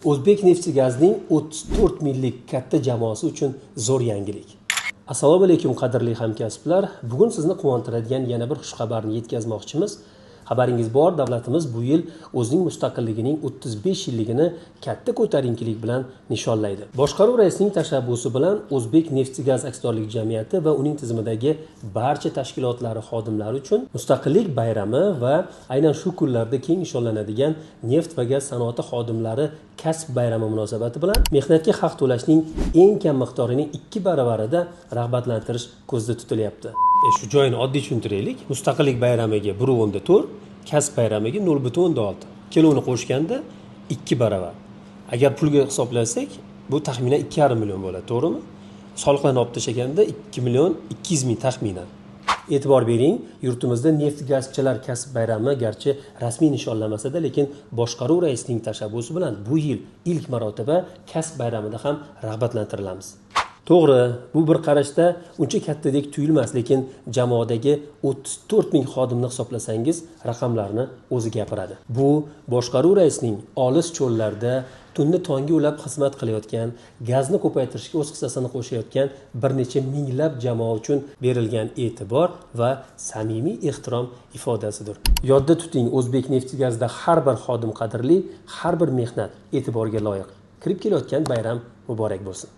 O'zbekneftgazning 34 minglik katta jamoasi uchun zo'r yangilik. Assalomu alaykum, qadrli hamkasblar. Bugun sizni quvontiradigan yana bir xushxabarni yetkazmoqchimiz. Xabaringiz bor, davlatimiz bu yil o'zining mustaqilligining 35 yilligini katta ko'tarinkilik bilan nishonlaydi. Boshqaruv raisining tashabbusi bilan O'zbekneftgaz aksiyadorlik jamiyati va uning tizimidagi barcha tashkilotlari xodimlari uchun mustaqillik bayrami va aynan shu kunlarda keng nishonlanadigan neft va gaz sanoati xodimlari kasb bayrami munosabati bilan mehnatga haq to'lashning eng kam miqdorining 2 baravarida rag'batlantirish ko'zda tutilyapti. Shu joyini oddiy tushuntiraylik. Mustaqillik bayramiga 1.4, kasb bayramiga 0.6. Ikkalovini qo'shganda 2 baravar. Agar pulga hisoblasak, bu taxminan 2,5 million bo'ladi, to'g'rimi? Soliqlarni olib tashlaganda 2 million 200 ming taxminan. E'tibor bering, yurtimizda neft gazchilar kasb bayrami garchi rasmiy nishonlanmasa-da, lekin boshqaruv raisining tashabbusi bilan bu yil ilk marotaba kasb bayramida ham rag'batlantirilamiz. To'g'ri, bu bir qarashda uncha kattadek tuyulmas, lekin jamoadagi 34 ming xodimni hisoblasangiz, raqamlarni o'zi gapiradi. Bu boshqaruv raisining olis cho'llarda tunni tongga ulab xizmat qilayotgan, gazni ko'paytirishga o'z hissasini qo'shayotgan bir necha minglab jamoa uchun berilgan e'tibor va samimiy ehtirom ifodasidir. Yodda tuting, O'zbekneftgazda har bir xodim qadrli, har bir mehnat e'tiborga loyiq. Kirib kelayotgan bayram muborak bo'lsin.